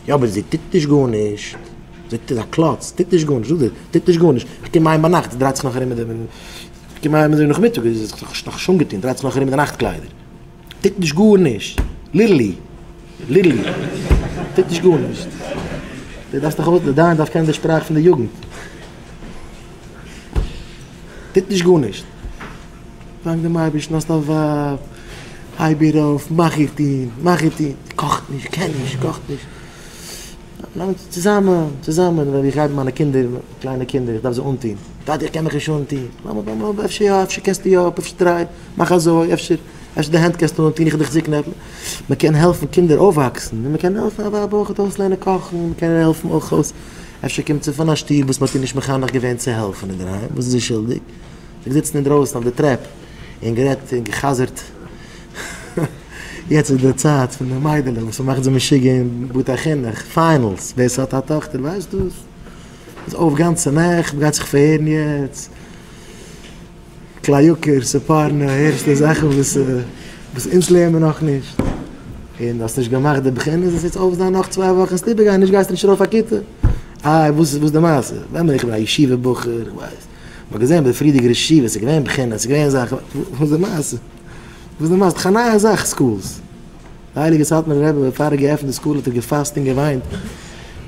יא אבער זי טוט נישט גארנישט, זי איז א קלאץ, טוט נישט גארנישט, זאג דיר, טוט נישט גארנישט, איך קום אהיים ביינאכט, זי דרייט זיך נאך ארום מיט די, איך קום אהיים אזוי נאכמיטאג, זי האט זיך נאכנישט אנגעטון, דרייט זיך נאך ארום מיט די נאכט קליידער, טוט נישט גארנישט, literally, literally, טוט נישט גארנישט, דו דארפסט דאך אויס, די דיין דארף קענען די שפראך פון די יוגנט, טוט נישט גארנישט. דאנק דעם אייבערשטן האסט א ווייב, הייב איר אויף, מאך איר טון, מאך איר טון, קאכט נישט, קען נישט, קאכט נישט, צוזאמען, צוזאמען, ווען איך גיי מיט מיינע קינדער, קליינע קינדער, איך דארף זיי אנטון, טאטי איך קען מיך נישט אנטון, אפשר יא, אפשר קענסטו יא, אפשר try, מאך אזוי, אפשר, אפשר די הענט קענסטו אנטון, איך וועל דיך צוקנעפלען, מען קען העלפן קינדער אויפוואקסן, און מען קען העלפן א ווייב אויך אויסלערנען קאכן, מען קען העלפן אויך אויס, אפשר קומט זי פון א שטוב וואס מען האט איר נישט מחנך געווען צו העלפן אינדערהיים, וואס איז זי שולדיג? זיי געזיצן אינדרויסן אויף די טרעפ און גערעדט און גע'חזר'ט. יעצט איז די צייט פון די מיידלעך וואס מ'מאכט זיי משוגע אין בתי חינוך, finals, ווער ס'האט א טאכטער ווייסט דאס. מ'איז אויף גאנצע נעכט, מ'גייט זיך פארהערן יעצט. כלי יקר, ספורנו, הערסטו זאכן וואס וואס אונז לערן מיר נאכנישט. און האסט נישט געמאכט די בחינות, זאלסט יעצט אויפזיין נאך צוויי וואכן וועסטו איבערגיין, נישט גייסטו נישט ארויף א כיתה. איי וואס איז וואס די מעשה? ווען בין איך געווען א ישיבה בחור, איך ווייס. מ'האט געזען ביי די פריערדיגע ראש ישיבה, ס'איז געווען בחינות, ס'איז געווען זאכן, וואס איז די מעשה? וואס איז די מעשה? ס'דאך א נייע זאך schools. די הייליגע סאטמארער רבי בעפאר ער האט געעפנט די school האט ער געפאסט און געוויינט.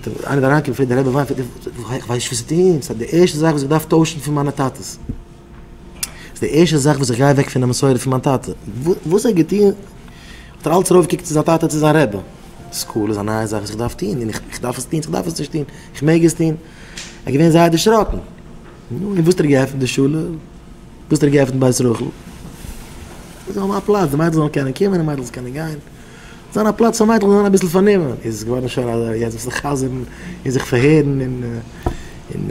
איינער איז אריינגעקומען פרעגט די רבי וויינט, איך ווייס נישט וואס צו טון, ס'איז די ערשטע זאך וואס איך דארף טוישן פון מיינע טאטעס. ס'איז די ערשטע זאך וואס איך גיי אוועק פון די מסורה פון מיין טאטע. וואס ער האט געטון, האט ער אלץ ארויפגעקוקט צו זיין טאטע צו זיין רבי. school איז א נייע זאך וואס איך דארף טון, און איך דארף עס טון, איך דארף עס נישט טון, איך מעג עס טון. ער איז געווען זייער דערשראקן. נו, און וואס האט ער געעפנט די שולע? וואס האט ער געעפנט בית רחל? זאל האבן א פלאץ, די מיידל זאלן קענען קומען און מיידל זאלן קענען גיין. זיין א פלאץ פאר מיידלעך זאלן זיין אביסל פארנומען. איז עס געווארן שוין אזוי, יעצט אביסל חזר'ן און זיך פארהערן און און.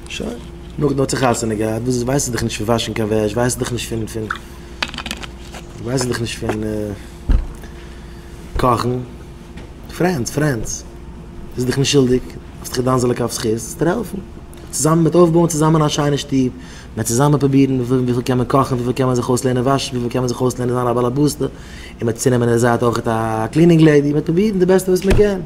שוין, נאכדעם האט זי חתונה געהאט, וואס ווייסט זי דאך נישט פון וואשן קיין וועש, ווייסט זי דאך נישט פון פון ווייסט זי דאך נישט פון קאכן, friends, friends, זי איז דאך נישט שולדיג, האסט דאך געדאנזעלע כף זכות, זאלסט איר העלפן, צוזאמען מיט אויפבויען צוזאמען א שיינע שטוב, מען צוזאמען פרובירן וויפיל קען מען קאכן, וויפיל קען מען זיך אויסלערנען וואשן, וויפיל קען מען זיך אויסלערנען זיין א באלעבאסטע, און מען צונעמען אין די זייט אויך א cleaning lady, מען פרובירן די בעסטע וואס מען קען.